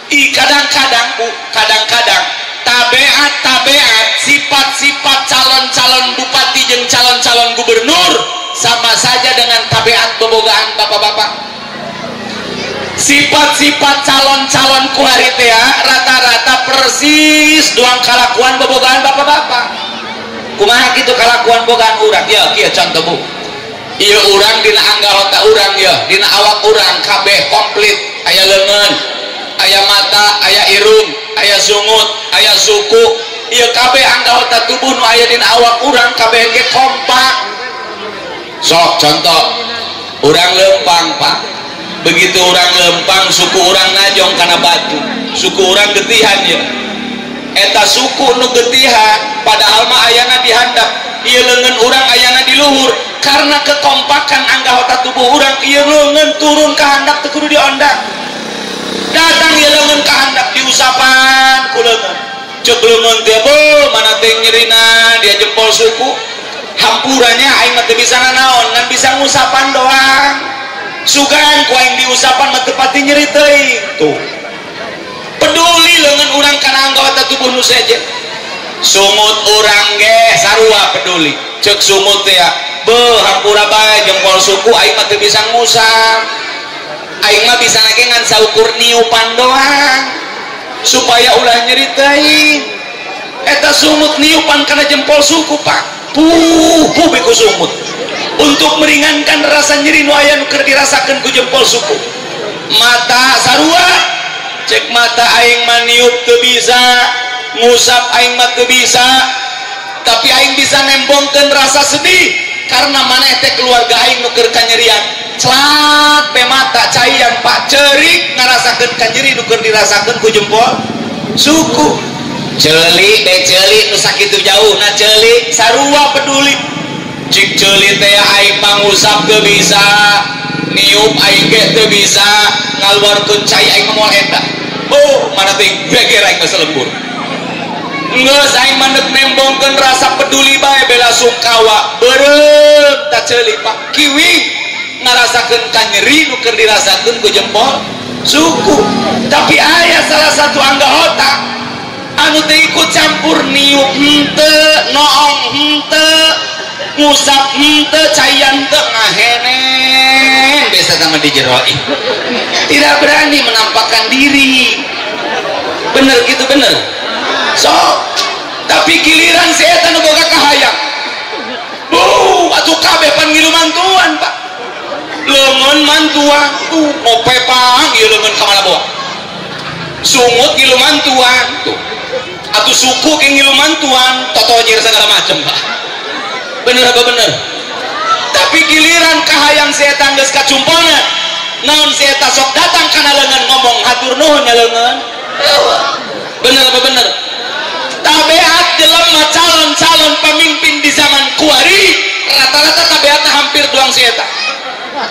I kadang-kadang bu, kadang-kadang tabeat-tabeat sifat-sifat calon-calon bupati jeung calon-calon gubernur sama saja dengan tabeat bobogaan bapak-bapak. Sifat-sifat calon-calon kuari teh rata-rata persis duang kalakuan bobogaan bapak-bapak. Kumaha kitu kalakuan bogaan urang? Ya kieu contoh bu. Ieu urang dina anggota urang ya, dina awak urang kabeh komplit, aya leungeun, aya mata, aya irung, aya sungut, aya suku, ieu kabeh anggota tubuh nu aya dina awak urang kabeh ge kompak. Sok contoh, urang lempang pak, begitu urang lempang suku urang najong kana batu, suku urang getihan ya. Eta suku nu getihan padahal mah ayana di handap, ieu leungeun urang ayana di luhur. Karena kekompakan anggota tubuh urang, ieu leungeun turun ka handap teu kudu diondak. Datang ieu leungeun ka handap diusapan ku leungeun. Ceuk leungeun teh beuh mana teh nyerina dia jempol suku. Hampurannya aing mah teu bisa nanaon, ngan bisa ngusapan doang. Sugan ku aing diusapan mah teu pati nyeri teuing. Tuh. Peduli leungeun urang kana anggota tubuh nu sejen. Sungut urang ge sarua peduli. Ceuk sungut teh beuh hampura bae jempol suku aing mah teu bisa ngusap. Aing mah bisa lagi ngan saukur niupan doang supaya ulah nyeri teuing. Eta sungut niupan kana jempol suku pak. Puh puh ku sungut untuk meringankan rasa nyeri nu aya nu keur dirasakeun ku jempol suku. Mata sarua, cek mata aing mah niup teu bisa, ngusap aing mah teu bisa, tapi aing bisa nembongkeun rasa sedih karena maneh teh keluarga aing nu keur kanyerian. Celat pe mata caian pak ceurik ngarasakeun kanyeri nu keur dirasakeun ku jempol suku. Ceuli be ceuli nu sakitu jauhna ceuli sarua peduli. Cik ceuli teh aing mangusap teu bisa, niup aing ge teu bisa, ngaluarkeun cai aing mah moal eta. Oh, mana teh geger aing mah salembur. Geus aing mah neuk nembongkeun rasa peduli bae bela sungkawa beureum ta ceuli pak kiwi ngarasakeun kanyeri nu keur dirasakeun ku jempol suku. Tapi aya salah satu anggota anu teu ikut campur, niup henteu, noong henteu, ngusap henteu, caian teu, ngahenen biasa sama di jero. Tidak berani menampakkan diri. Bener gitu bener. So, tapi giliran si eta nu boga kahayang. Bu, atuh kabeh pan ngilu mantuan, Pak. Leungeun mantuan tuh mopepang ieu leungeun ka mana bawa. Sungut ngilu mantuan tuh. Atuh suku ke ngilu mantuan, totojir segala macam, Pak. Bener apa bener? Tapi giliran kahayang si eta geus kacumpona, naon si eta sok datang kana leungeun ngomong hatur nuhun nya leungeun. Bener apa bener? Tabeat jelema calon-calon pemimpin di zaman kuari rata-rata tabeatna hampir duang si eta.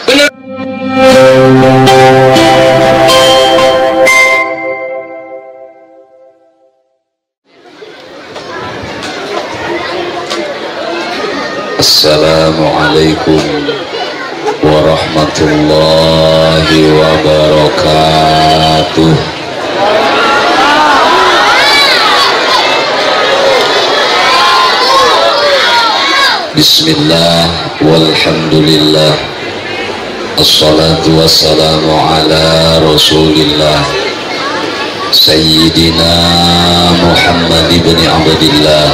Bener. Assalamualaikum warahmatullahi wabarakatuh. Bismillah walhamdulillah, assalatu wassalamu ala rasulillah sayyidina Muhammad ibn Abdillah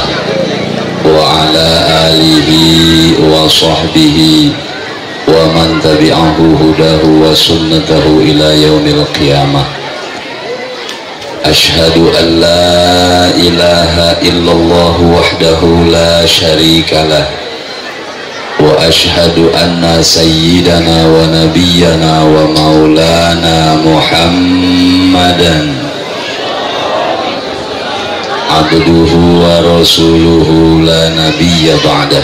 wa ala alihi wa sahbihi wa man tabi'ahu hudahu wa sunnatahu ila yaumil qiyamah. Ashhadu an la ilaha illallah wahdahu la syarika lah wa ashhadu anna sayyidana wa nabiyyana wa maulana Muhammadan abduhu wa rasuluhu la nabiyya ba'dah.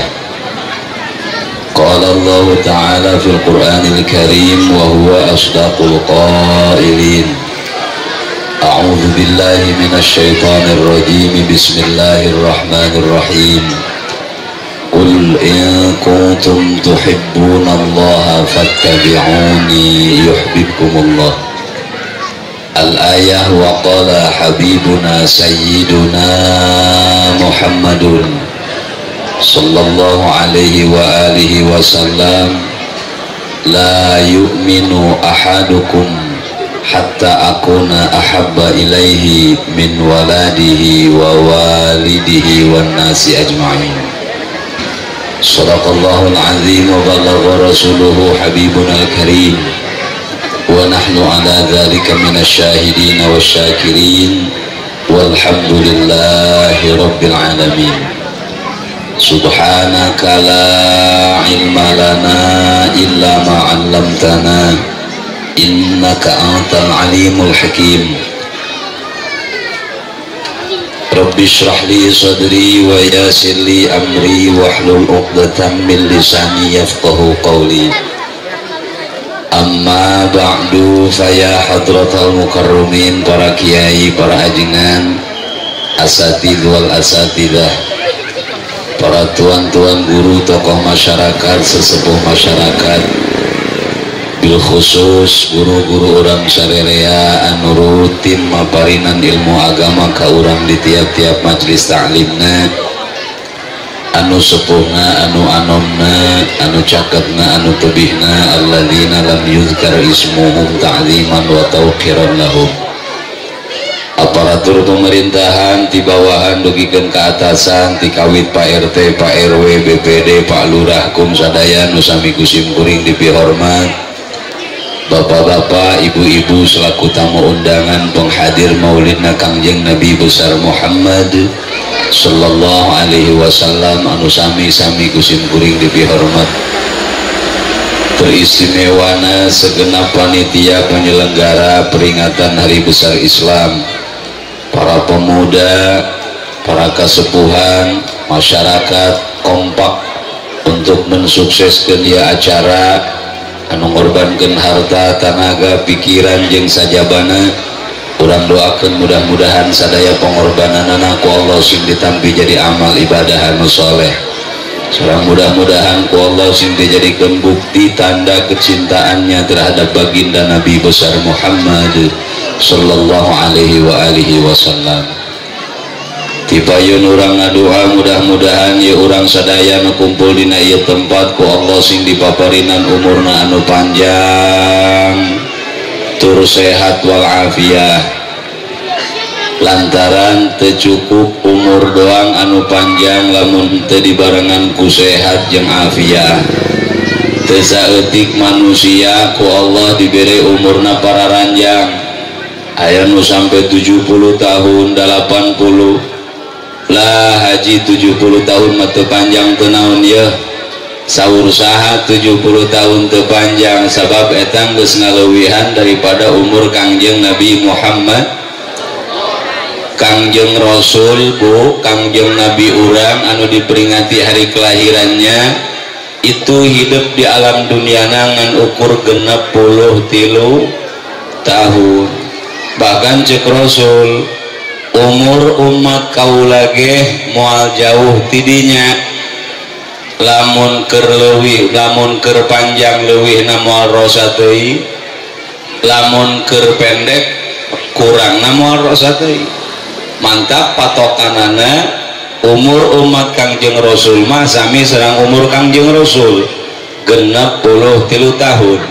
Qala Allah ta'ala fil Qur'anil Karim wa huwa asdaqul qailin. A'udzu billahi minasy syaithanir rajim. Bismillahirrahmanirrahim. Qul in kuntum tuhibbunallaha fattabi'uni yuhibbukumullah. Al-ayah wa qala habibuna sayyiduna Muhammadun sallallahu alaihi wa alihi wasallam, la yu'minu ahadukum hatta akuna ahabba ilaihi min waladihi wa walidihi wan nasi ajma'in. Sadaqallahul azim wa balagha rasuluhu habibuna al-karim. Wa nahnu ala dhalika minasyahidin wasyakirin walhamdulillahi rabbil alamin. Subhanaka la ilma lana illa ma 'allamtana innaka antal alimul hakim. Rabbi shrah li sadri wa yassir li amri wahlul 'uqdatam min lisani yafqahu qawli. Amma ba'du, faya hadratal mukarramin, para kiai, para ajengan, asatidz wal asatidah, para tuan-tuan guru, tokoh masyarakat, sesepuh masyarakat, bil khusus guru-guru urang sarerea anu rutin maparinan ilmu agama ka urang di tiap-tiap majelis ta'limna, anu sepuhna, anu anomna, anu caketna, anu tebihna, alladzina lam yuzkar ismuhum ta'ziman wa tauqiran lahum. Aparatur pemerintahan ti bawahan dugikeun ka atasan, ti kawit Pak RT, Pak RW, BPD, Pak Lurah, kum sadaya nu sami kusim kuring dipihormat. Bapak-bapak, ibu-ibu selaku tamu undangan penghadir maulidna Kangjeng Nabi besar Muhammad sallallahu alaihi wasallam anu sami-sami kusim kuring dipihormat. Teristimewana segenap panitia penyelenggara peringatan Hari Besar Islam, para pemuda, para kesepuhan, masyarakat kompak untuk mensukseskan ya acara anu ngorbankeun harta, tanaga, pikiran jeung sajabana. Urang doakeun mudah-mudahan sadaya pengorbananana ku Allah sing ditampi jadi amal ibadah anu soleh. Sareng mudah-mudahan ku Allah sing dijadikeun bukti tanda kecintaannya terhadap baginda Nabi besar Muhammad sallallahu alaihi wa alihi wasallam. Tipayun urang ngadoa mudah-mudahan ye urang sadaya nu kumpul dina ieu tempat ku Allah sing dipaparinan umurna anu panjang tur sehat wal afiah. Lantaran teu cukup umur doang anu panjang lamun teu dibarengan ku sehat jeung afiah. Teu saeutik manusia ku Allah dibere umurna pararanjang, aya nu sampai 70 tahun, 80 lah. Haji 70 tahun mah teu panjang teu naon yeuh. Saur saha 70 tahun teu panjang, sabab eta geus ngaleuwihan daripada umur Kangjeng Nabi Muhammad, Kangjeng Rasul, Bu, Kangjeng Nabi urang anu diperingati hari kelahirannya itu hidup di alam dunia ngan ukur 63 tahun. Bahkan cek Rasul, umur umat kaula ge moal jauh tidinya, lamun keur leuwih, lamun keur panjang leuwihna moal rosa teuing, lamun keur pendek kurangna moal rosa teuing. Mantap patokanana umur umat Kangjeng Rasul mah sami sareng umur Kangjeng Rasul 63 tahun.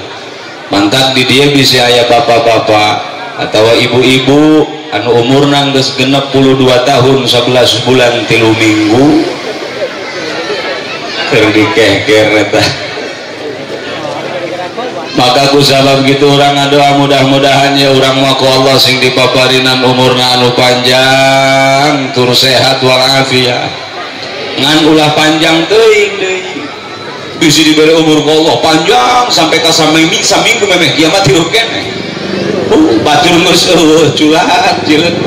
Mantap di dia bisa aya bapak-bapak atau ibu-ibu anu umurna geus 62 tahun 11 bulan 3 minggu keur dikehker eta. Maka ku sabab gitu urang ngadoa mudah-mudahan ya urang mah ku Allah sing dipaparinan umurna anu panjang tur sehat wal afiah. Ngan ulah panjang teuing deui, bisi dibere umur ku Allah panjang sampai ka saminggu memeh kiamat hirup keneh. Batur geus eueuh culat jileut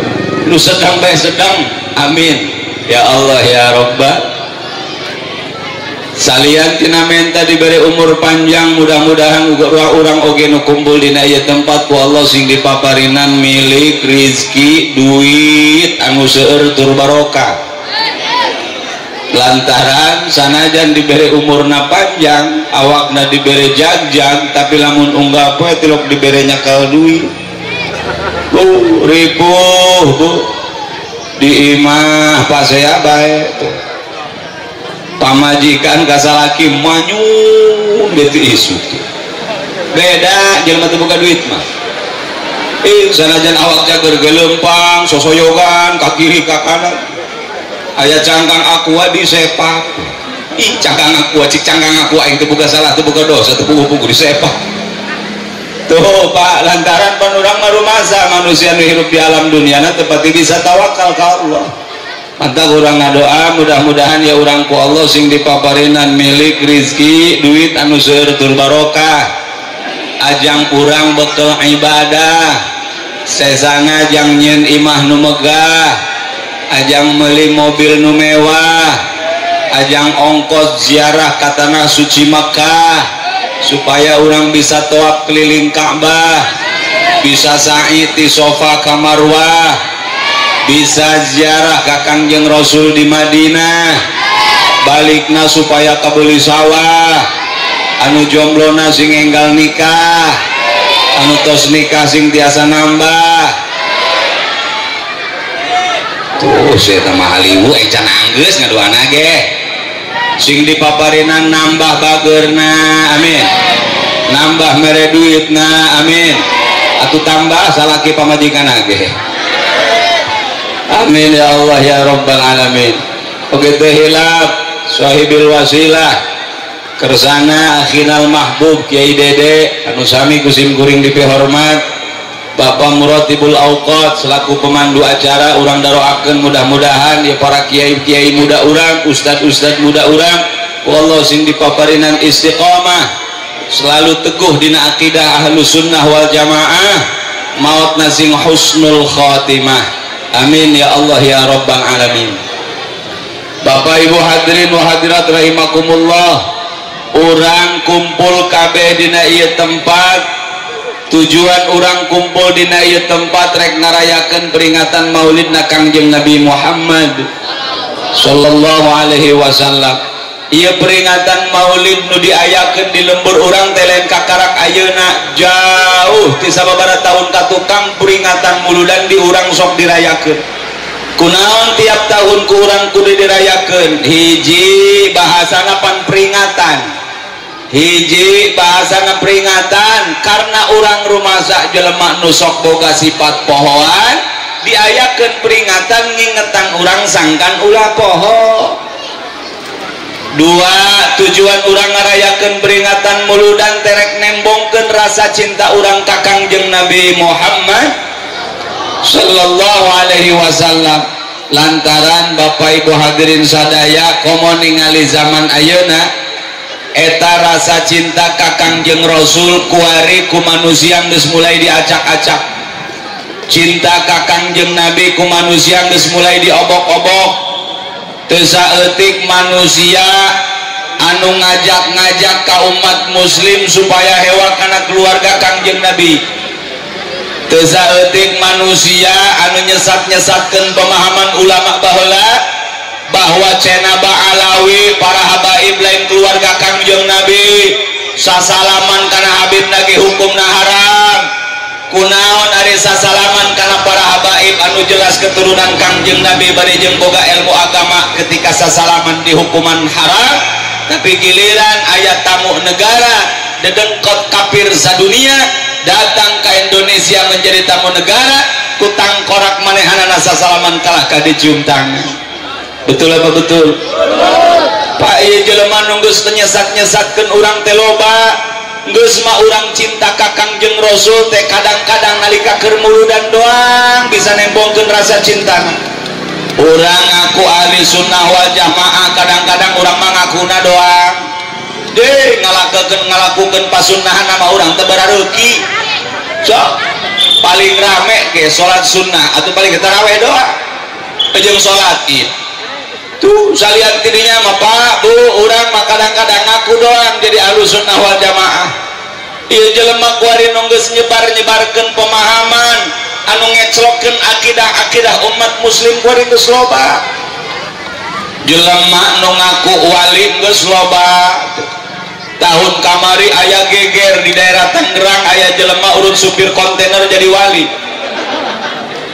nu sedang bae sedang. Amin ya Allah ya Rabbah. Salian tina menta diberi umur panjang, mudah-mudahan urang oge nu kumpul dina ieu tempat ku Allah sing dipaparinan milik rizki duit anu seueur tur barokah. Lantaran sanajan diberi umurna panjang, awakna diberi jagjag, tapi lamun unggal poe tilok dibere nyakal duit. Bu ripuh bu di imah pasea bae tuh. Pamajikan ka salaki manyun beti isu. Beda jelema teu boga duit mah. Ih sanajan awak jager gelempang sosoyogan ka kiri ka kanan. Aya cangkang aqua disepak. Ih cangkang aqua cik cangkang aqua aing teu boga salah teu boga dosa teu puguh-puguh disepak. Tuh Pak, lantaran pan urang mah rumasa manusia nu hirup di alam duniana teu pati bisa tawakal ka Allah. Mantap urang ngadoa mudah-mudahan ya urang ku Allah sing dipaparinan milik rizki duit anu seueur tur barokah. Ajang urang bekel ibadah, sesana jang nyieun imah nu megah, ajang meuli mobil nu mewah, ajang ongkos ziarah ka tanah suci Makkah supaya urang bisa tawaf keliling Ka'bah, bisa sa'i ti Sofa ka Marwah, bisa ziarah ka Kangjeng Rasul di Madinah, balikna supaya kabeuli sawah, anu jomblona sing enggal nikah, anu tos nikah sing tiasa nambah. Tuh saya mah haliwu can anggeus ngadoana ge. Sing dipaparinan nambah bageurna, amin. Nambah mere duitna, amin. Atuh tambah salaki pamajikan ge. Amin ya Allah ya Rabbal alamin. Oke teh hilap sahibil wasilah kersana akhinal mahbub Kiai Dede anu sami kusim kuring dipihormat Bapak Muratibul Auqat selaku pemandu acara urang daroakeun mudah-mudahan ya para kiai-kiai muda urang, ustad-ustad muda urang, wallahu sing dipaparinan istiqomah, selalu teguh dina akidah Ahlus Sunnah wal Jamaah, mautna sing husnul khatimah. Amin ya Allah ya Rabbal alamin. Bapak Ibu hadirin wa hadirat rahimakumullah, urang kumpul kabeh dina ieu tempat. Tujuan urang kumpul dina ieu tempat rek ngarayakeun peringatan Maulidna Kangjeng Nabi Muhammad sallallahu alaihi wasallam. Ieu peringatan Maulid nu diayakeun di lembur urang teh lain kakarak ayeuna, jauh ti sababaraha tahun ka tukang peringatan muludan di urang sok dirayakeun. Kunaon tiap tahun ku urang kudu dirayakeun? Hiji bahasana pan peringatan. Hiji bahasana peringatan karena urang rumasa jelema nu sok boga sifat pohoan diayakeun peringatan ngingetan urang sangkan ulah poho. Dua, tujuan urang ngarayakeun peringatan muludan terek nembongkeun rasa cinta urang ka Kangjeng Nabi Muhammad sallallahu alaihi wasallam. Lantaran Bapak Ibu hadirin sadaya komo ningali zaman ayeuna eta rasa cinta ka Kangjeng Rasul kuari ku manusia geus mulai diacak-acak. Cinta ka Kangjeng Nabi ku manusia geus mulai diobok-obok. Teu saeutik manusia anu ngajak-ngajak ka umat muslim supaya hewa kana keluarga Kangjeng Nabi. Teu saeutik manusia anu nyesat-nyesatkeun pemahaman ulama baheula bahwa cenah Ba'alawi para habaib lain keluarga Kangjeng Nabi, sasalaman kana habib nage hukumna haram. Kunaon ari sasalaman kana para habaib anu jelas keturunan Kangjeng Nabi bari jeung boga ilmu agama ketika sasalaman dihukuman haram, tapi giliran aya tamu negara dedengkot kafir sadunia datang ke Indonesia menjadi tamu negara, ku tangkorak manehanana sasalaman kalah ka dicium tangan. Betul apa betul? Pak ieu jelema nu geus nyesat-nyesatkeun urang teh loba. Geus mah urang cinta ka Kangjeng Rasul teh kadang-kadang nalika keur muludan doang bisa nembongkeun rasa cintana. Urang ngaku ahli sunnah wal jamaah kadang-kadang urang mah ngakuna doang. Deh ngalakukeun pasunnahan mah urang teu barareuki. Sok paling rame ge salat sunnah atau paling tarawih doang. Jeung salat Id. Tuh salian tidinya mah Pak Bu urang mah kadang-kadang ngaku doang jadi ahlu sunnah wal jamaah. Ieu jelema kuari nu geus nyebar-nyebarkeun pemahaman anu ngeclokeun akidah-akidah umat muslim kuari geus loba. Jelema nu ngaku wali geus loba. Tahun kamari aya geger di daerah Tangerang aya jelema urut supir kontainer jadi wali.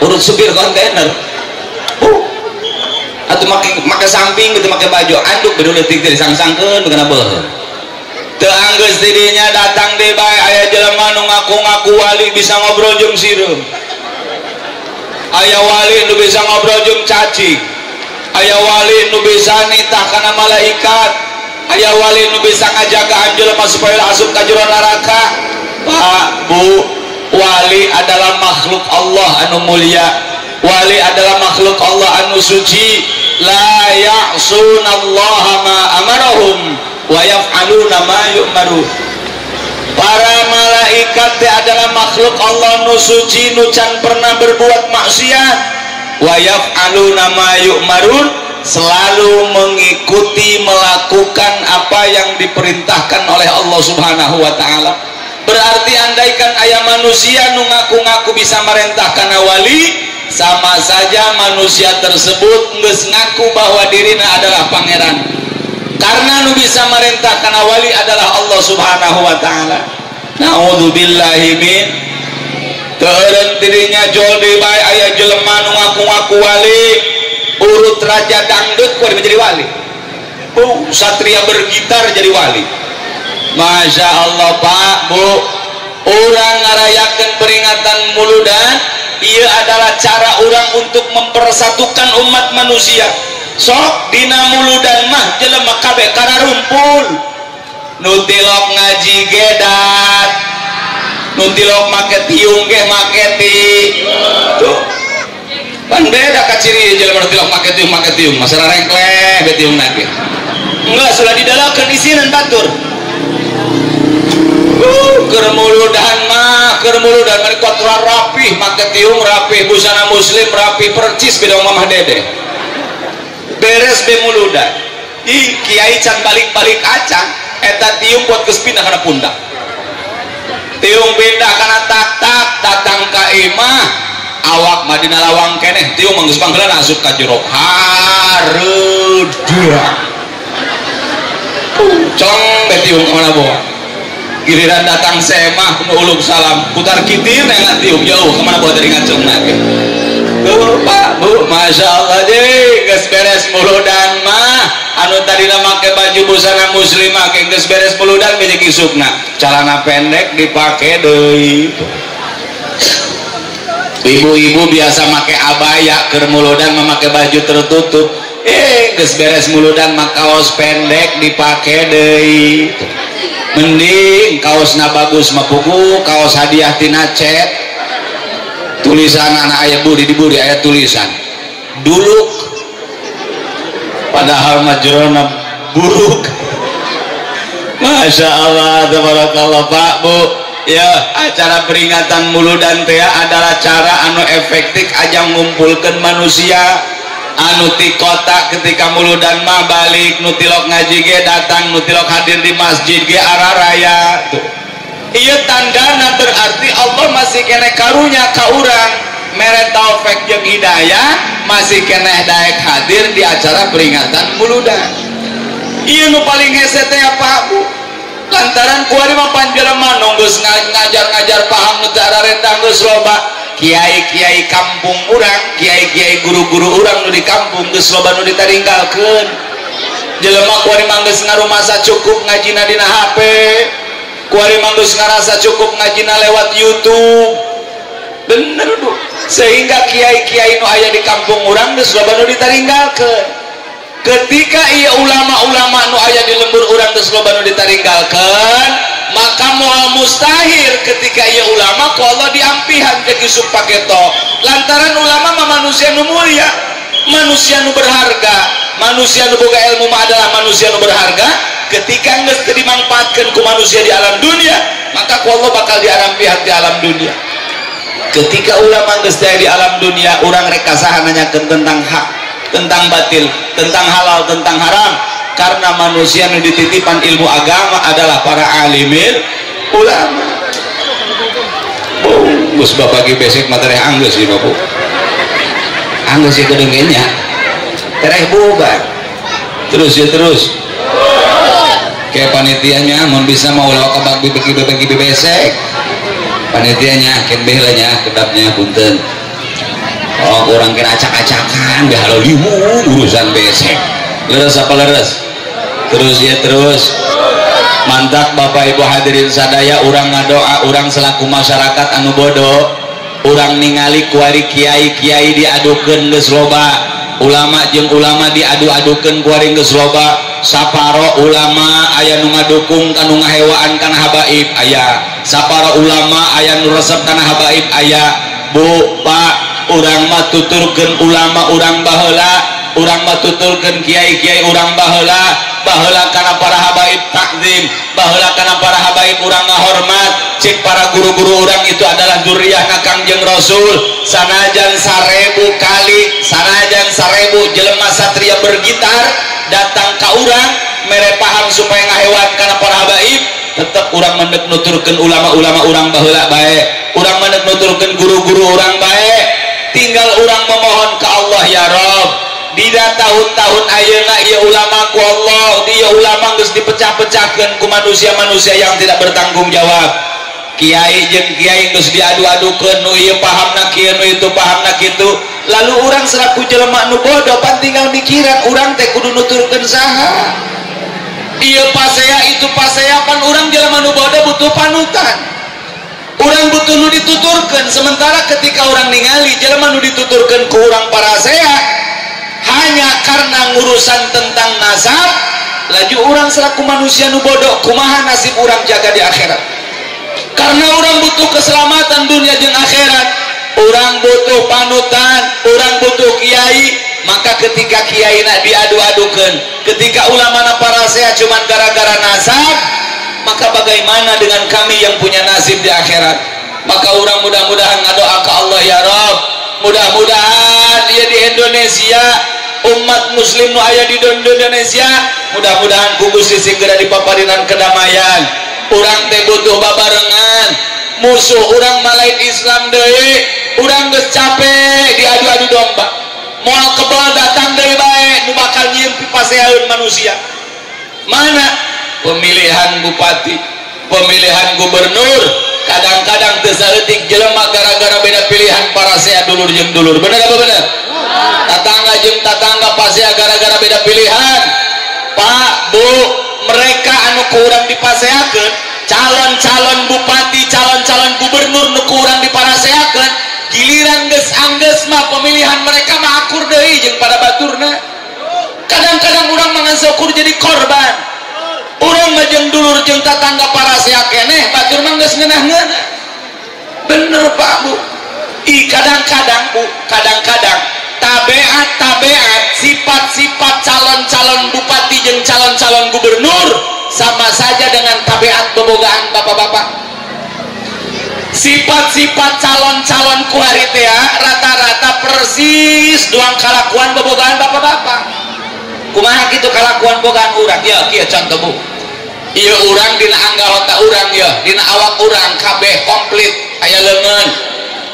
Urut supir kontainer. Atau make samping gitu, make baju anduk bedul leutik teh disangsangkeun kana beuheung. Teu anggeus di dinya datang deui bae aya jelema nu ngaku-ngaku wali bisa ngobrol jeung sireum. Aya wali nu bisa ngobrol jeung cacing. Aya wali nu bisa nitah kana malaikat. Aya wali nu bisa ngajagaan jelema supaya asup ka jero neraka. Pak, Bu, wali adalah makhluk Allah anu mulia. Wali adalah makhluk Allah anu suci. La ya'sunallaha ma amarahum wa yaf'aluna ma yu'maru. Para malaikat adalah makhluk Allah nu suci, nu can pernah berbuat maksiat. Wa yaf'aluna ma yu'marun, selalu mengikuti melakukan apa yang diperintahkan oleh Allah Subhanahu wa taala. Berarti andaikan aya manusia nu ngaku-ngaku bisa merentahkan wali, sama saja manusia tersebut geus ngaku bahwa dirina adalah pangeran. Karena nu bisa merentahkan wali adalah Allah Subhanahu wa taala. Naudzubillahi min. Teureun dirinya jol deui bae aya jelema nu ngaku-ngaku wali, urut raja dangdut kudu menjadi wali. Satria bergitar jadi wali. Masya Allah Pak, Bu, urang ngarayakeun peringatan muludan, ia adalah cara orang untuk mempersatukan umat manusia. Sok dina muludan mah jelema kabeh kararumpul, nu tilok ngaji gedat, nu tilok make tiung ge make ti. Tuh pan beda ka ciri jelema nu tilok make tiung masalah rengkleh be tiung ge. Enggak, sudah didalakeun isinan batur. Keur muludan mah, keur muludan mah kotor rapih, make tiung rapih, busana muslim rapih percis beda mamah dede. Beres be muludan. Ih, kiai can balik-balik acan, eta tiung buat geus pindah kana pundak. Tiung pindah kana tak-tak, datang ka imah, awak mah dina lawang keneh, tiung mah geus panggelan asup ka jero. Hareudeung. Cong be tiung ka mana bawa. Giliran datang semah nu uluk salam putar kitir nengan tiung jauh kemana bawa dari ngacung lagi. Tuh Pak, Bu, Masya Allah je geus beres muludan mah anu tadina make baju busana muslimah ke geus beres muludan bejek isukna celana pendek dipake deui. Ibu-ibu biasa make abaya keur muludan mah make baju tertutup, geus beres muludan mah kaos pendek dipake deui. Mending kaosna bagus mah pugu kaos hadiah tina cet tulisan anak ayah budi di budi ayat tulisan duluk, padahal mah jerona buruk. Masya Allah, tabarakallah Pak, Bu, ya acara peringatan muludan teh adalah cara anu efektif aja ngumpulkeun manusia anu ti kota ketika muludan mah balik, nu tilok ngaji ge datang, nu tilok hadir di masjid ge araraya. Tuh ieu tandana berarti Allah masih keneh karunya ka urang, mere taufik jeung hidayah, masih keneh daek hadir di acara peringatan muludan. Ieu nu paling hese teh apa Bu? Lantaran kuari mah panjelema nu geus ngajar-ngajar paham nu teu ararendang geus loba. Kiai-kiai kampung urang, kiai-kiai guru-guru urang nu di kampung geus loba nu ditaringgalkeun. Jelema kuari mah geus ngarumasa cukup ngajina dina HP, kuari mah geus ngarasa cukup ngajina lewat YouTube. Bener Bu. Sehingga kiai-kiai nu aya di kampung urang geus loba nu ditaringgalkeun. Ketika ieu ulama-ulama nu aya di lembur urang geus loba nu ditaringgalkeun, maka moal mustahil ketika ia ulama ku Allah diampihan jeung Yusuf paketo. Lantaran ulama mah manusia nu mulia, manusia nu berharga, manusia nu boga ilmu mah adalah manusia nu berharga. Ketika geus teu dimangfaatkeun ku manusia di alam dunia, maka ku Allah bakal diarampihan di alam dunia. Ketika ulama geus teu di alam dunia, urang rek kasaha nanyakeun tentang hak, tentang batil, tentang halal, tentang haram. Karena manusia yang dititipan ilmu agama adalah para alimil ulama. Bu, geus bapak ge besek mah tereh anggeus ieu Bapak. Anggeus ieu kedengennya. Tereh bubar. Terus ya terus. Kayak panitianya mun bisa mau ulah ka bagi-bagi besek. Panitianya kenbeh lah nya kedapnya punten. Oh, orang kira acak-acakan dah liwung urusan besek. Leres apa leres? Terus ya terus. Mantap Bapak Ibu hadirin sadaya, urang ngadoa urang selaku masyarakat anu bodoh, urang ningali kuari kiai-kiai diadukeun geus loba, ulama jeung ulama diadu-adukeun kuari geus loba, saparo ulama aya nu ngadukung kanu ngahewaan kana habaib aya, saparo ulama aya nu resep kana habaib aya. Bu, Pak, urang mah tuturkeun ulama urang baheula, urang mah tuturkeun kiai-kiai urang baheula, baheula kana para habaib takzim, baheula kana para habaib urang ngahormat, cek para guru-guru urang itu adalah dzurriyyahna Kangjeng Rasul. Sanajan 1000 kali, sanajan 1000 jelema satria bergitar datang ka urang mere paham supaya ngahewan kana para habaib, tetep urang mendek nuturkeun ulama-ulama urang baheula bae, urang mendek nuturkeun guru-guru urang bae. Tinggal urang memohon ka Allah, ya Rob, dina tahun-tahun ayeuna ieu ulama ku Allah, ieu ulama geus dipecah-pecahkeun ku manusia-manusia yang tidak bertanggung jawab. Kiai jeung kiai geus diadu-adukeun, nu ieu pahamna kieu, nu itu pahamna kitu. Lalu urang selaku jelema nu bodoh pan tinggal mikiran urang teh kudu nuturkeun saha. Ieu pasea itu pasea, pan urang jelema nu bodoh butuh panutan. Urang butuh nu dituturkeun. Sementara ketika urang ningali jelema nu dituturkeun ku urang parasea hanya karena ngurusan tentang nasab, laju urang selaku manusia nu bodoh kumaha nasib urang jaga di akhirat. Karena urang butuh keselamatan dunia jeung akhirat, urang butuh panutan, urang butuh kiai. Maka ketika kiai nak diadu-adukeun, ketika ulama na parasea cuman gara-gara nasab, maka bagaimana dengan kami yang punya nasib di akhirat? Maka urang mudah-mudahan ngadoa ke Allah, ya Rob, mudah-mudahan ya di Indonesia umat muslim nu aya di Indonesia mudah-mudahan ku Gusti segera dipaparinan kedamaian. Urang teh butuh babarengan, musuh urang malain Islam deui, urang geus capek diadu-adu domba, moal kebal datang deui bae nu bakal nyieun pipaseaeun manusia. Mana pemilihan bupati, pemilihan gubernur, kadang-kadang teu saeutik jelema gara-gara beda pilihan parasea dulur jeung dulur. Bener apa bener? Tatangga jeung tatangga pasea gara-gara beda pilihan. Pak, Bu, mereka anu kurang dipaseakeun, calon-calon bupati, calon-calon gubernur nu kurang diparaseakeun, giliran geus anggeus mah pemilihan mereka mah akur deui jeung pada baturna. Kadang-kadang urang mah ngan saukur jadi korban. Urang mah jeung dulur jeung tatangga parasea keneh, batur mah geus ngeunah-ngeunah. Bener Pak, Bu. Ih, kadang-kadang Bu, kadang-kadang tabeat-tabeat sifat-sifat calon-calon bupati jeung calon-calon gubernur sama saja dengan tabeat bobogaan bapak-bapak. Sifat-sifat calon-calon kuari teh rata-rata persis duang kalakuan bobogaan bapak-bapak. Kumaha kitu kalakuan bogaan urang? Ya kieu contoh Bu. Ieu urang dina anggota urang ya, dina awak urang kabeh komplit, aya leungeun,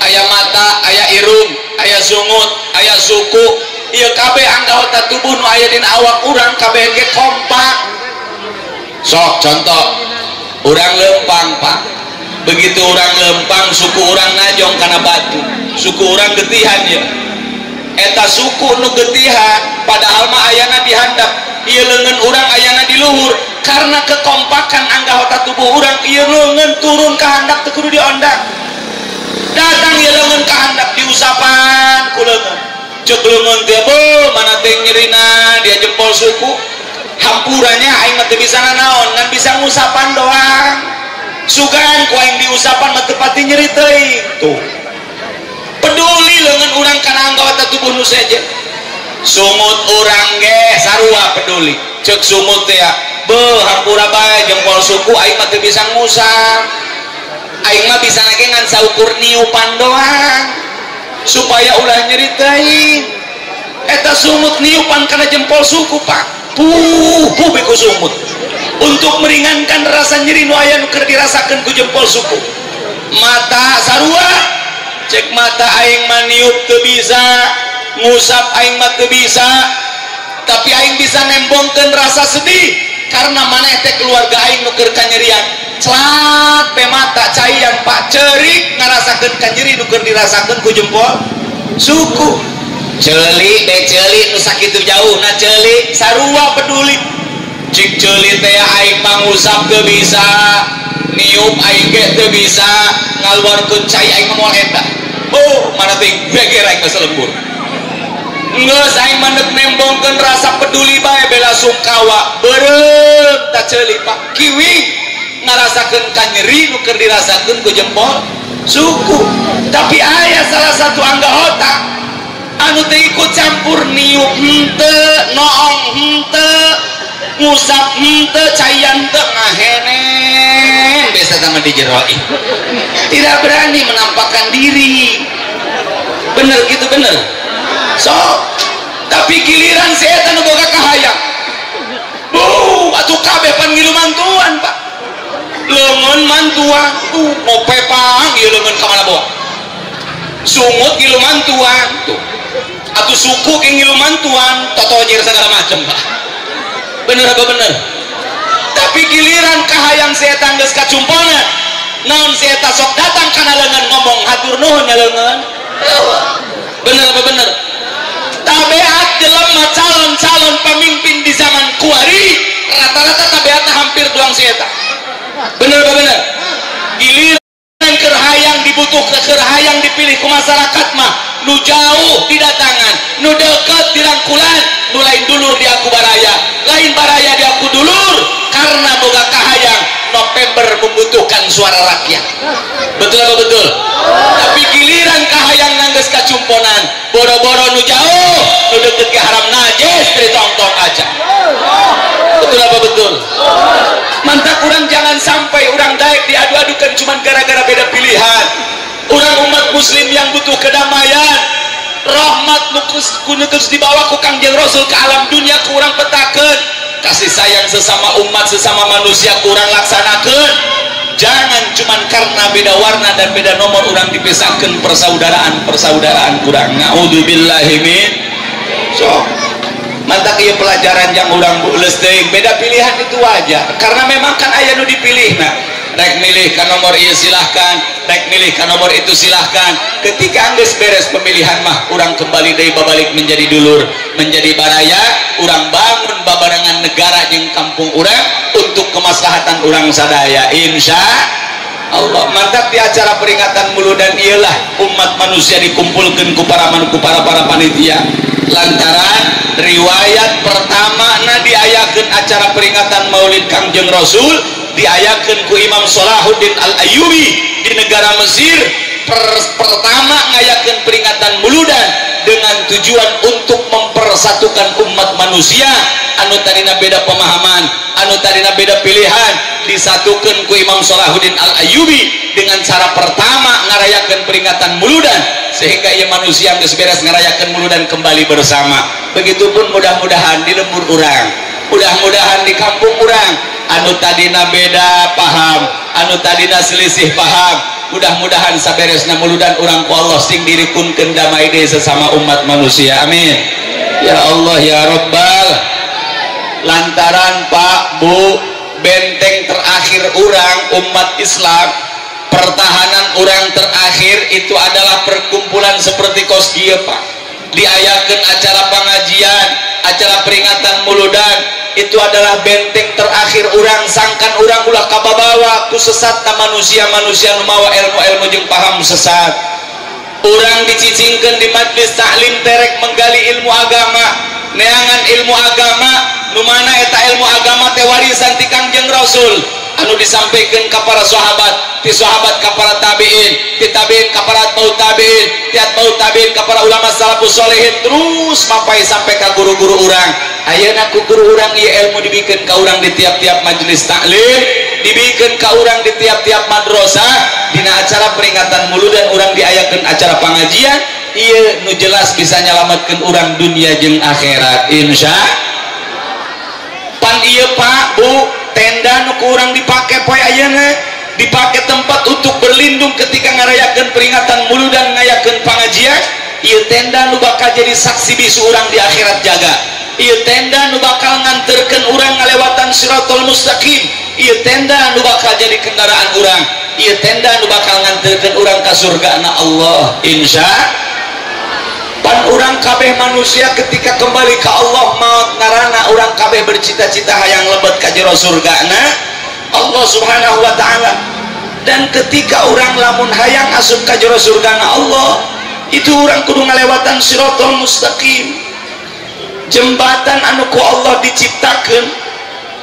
aya mata, aya irung, aya sungut, aya suku, ieu kabeh anggota tubuh nu aya dina awak urang kabeh ge kompak. Sok contoh, urang lempang Pak. Begitu urang lempang suku urang ngajong kana batu, suku urang getihan ya. Eta suku nu getihan padahal mah ayana di handap, ieu leungeun urang ayana di luhur. Karena kekompakan anggota tubuh urang, ieu leungeun turun ka handap teu kudu diondak. Datang ieu leungeun ka handap diusapan ku leungeun. Ceuk leungeun teh beuh mana teh nyerina dia jempol suku. Hampurannya aing mah teu bisa nanaon, ngan bisa ngusapan doang. Sugan ku aing diusapan mah teu pati nyeri teuing. Tuh. Peduli leungeun urang kana anggota tubuh nu sejen. Sungut urang ge sarua peduli. Ceuk sungut teh beuh hampura bae jempol suku aing mah teu bisa ngusap. Aing mah bisa lagi ngan saukur niupan doang supaya ulah nyeri teuing. Eta sungut niupan kana jempol suku Pak. Puh, puh beku sungut. Untuk meringankan rasa nyeri nu aya nu keur dirasakeun ku jempol suku. Mata sarua, cek mata aing mah niup teu bisa, ngusap aing mah teu bisa, tapi aing bisa nembongkeun rasa sedih karena maneh teh keluarga aing nu keur kanyerian. Celak pe mata caian Pak, ceurik ngarasakeun kanyeri nu keur dirasakeun ku jempol. Suku. Ceuli deh ceuli nu sakitu jauh na ceuli sarua peduli. Cik ceuli teh aing mangusap teu bisa, niup aing ge teu bisa, ngaluarkeun cai aing mah moal eta. Oh, mana teuing geger aing mah lembur. Geus aing mah neuk nembongkeun rasa peduli bae bela sungkawa. Beureum ta ceuli Pak kiwi ngarasakeun kanyeri nu keur dirasakeun ku jempol suku. Tapi aya salah satu anggota anu teu ikut campur niup henteu, noong henteu, ngusap henteu, caian teu, ngahenen biasa sama di jero. Tidak berani menampakkan diri. Bener gitu bener. So, tapi giliran si eta nu boga kahayang. Bu, atuh kabeh pan ngilu mantuan, Pak. Leungeun mantuan, tuh ngopepang ieu leungeun ka mana bawa. Sungut ngilu mantuan, tuh. Atuh suku ge ngilu mantuan, totojir segala macam, Pak. Bener apa bener? Tapi giliran kahayang si eta geus kacumpona, naon si eta sok datang kana leungeun ngomong hatur nuhun nya leungeun. Bener apa bener? Tabeat jelema calon-calon pemimpin di zaman kuari rata-rata tabeatna hampir tuang si eta. Bener apa bener? Giliran keur hayang dibutuhkeun, keur hayang dipilih ku masyarakat mah nu jauh didatangan, nu deukeut dirangkulan, nu lain dulur di aku baraya, lain baraya di aku dulur, karena boga kahayang November membutuhkan suara rakyat. Betul apa betul? Tapi giliran kahayang nangges kacumponan, boro-boro nu jauh, nu deukeut ke haram najis, tong-tong aja. Betul apa betul? Mantap urang jangan sampai urang daek diadu-adukan cuman gara-gara beda pilihan. Urang umat muslim yang butuh kedamaian, rahmat nu terus dibawa ku Kangjeng Rasul ke alam dunia ku urang petakeun, kasih sayang sesama umat sesama manusia kurang laksanakeun. Jangan cuman karena beda warna dan beda nomor urang dipisahkan persaudaraan kurang. Naudzubillahi min. So, mantap ieu pelajaran yang urang beuleus teuing. Beda pilihan itu wajar karena memang kan aya nu dipilih. Nah, rek milih ka nomor ieu silahkan, rek milih ka nomor itu silahkan. Ketika anggeus beres pemilihan mah urang kembali deui babalik menjadi dulur, menjadi baraya, urang bangun babarengan negara jeung kampung urang untuk kemaslahatan urang sadaya, insya Allah. Mantap di acara peringatan Muludan iyalah umat manusia dikumpulkan ku para para panitia. Lantaran riwayat pertama na diayakeun acara peringatan Maulid Kangjeng Rasul diayakeun ku Imam Sholahuddin Al-Ayyubi di negara Mesir. Pertama ngayakeun peringatan Muludan dengan tujuan untuk mempersatukan umat manusia anu tadina beda pemahaman, anu tadina beda pilihan, disatukan ku Imam Sholahuddin Al-Ayyubi dengan cara pertama ngarayakeun peringatan Muludan sehingga ieu manusia geus beres ngarayakeun Muludan kembali bersama. Begitupun mudah-mudahan di lembur urang, mudah-mudahan di kampung urang anu tadina beda paham, anu tadina selisih paham, mudah-mudahan saberesna Muludan urang ku Allah sing dirikunkeun damai deui sesama umat manusia. Amin ya Allah ya Rabbal. Lantaran Pak Bu, benteng terakhir urang umat Islam, pertahanan urang terakhir itu adalah perkumpulan seperti kos kieu Pak. Diayakeun acara pengajian, acara peringatan Muludan, itu adalah benteng terakhir urang, sangkan urang ulah kababawa ku sesatna manusia-manusia nu mawa ilmu-ilmu jeung paham sesat. Urang dicicingkeun di majlis taklim terek menggali ilmu agama, neangan ilmu agama, nu mana eta ilmu agama teh warisan ti Kangjeng Rasul anu disampaikan ka para sahabat, ti sahabat ka para tabiin, ti tabiin ka para atba'ut tabiin, ti atba'ut tabiin ka para ulama salafus solehin, terus mapai sampai ka guru-guru urang. Ayeuna ku guru urang ieu ilmu dibikeun ka urang di tiap-tiap majelis taklim, dibikeun ka urang di tiap-tiap madrasah, dina acara peringatan Muludan urang diayakeun acara pangajian, ieu nu jelas bisa nyalametkeun urang dunia jeung akhirat, insya. Pan ieu Pak Bu, tenda nu ku urang dipake poe ayeuna, dipake tempat untuk berlindung ketika ngarayakeun peringatan Muludan, ngayakeun pangajian, ieu tenda nu bakal jadi saksi bisu urang di akhirat jaga. Ieu tenda nu bakal nganterkeun urang ngalewatan siratal mustaqim, ieu tenda nu bakal jadi kendaraan urang, ieu tenda nu bakal nganterkeun urang ka surgana Allah, insya. Pan urang kabeh manusia ketika kembali ke Allah maut ngarana urang kabeh bercita-cita hayang lebet ka jero surgana Allah Subhanahu wa taala. Dan ketika urang lamun hayang asup ka jero surgana Allah, itu urang kudu ngalewatan siratal mustaqim. Jembatan anu ku Allah diciptakeun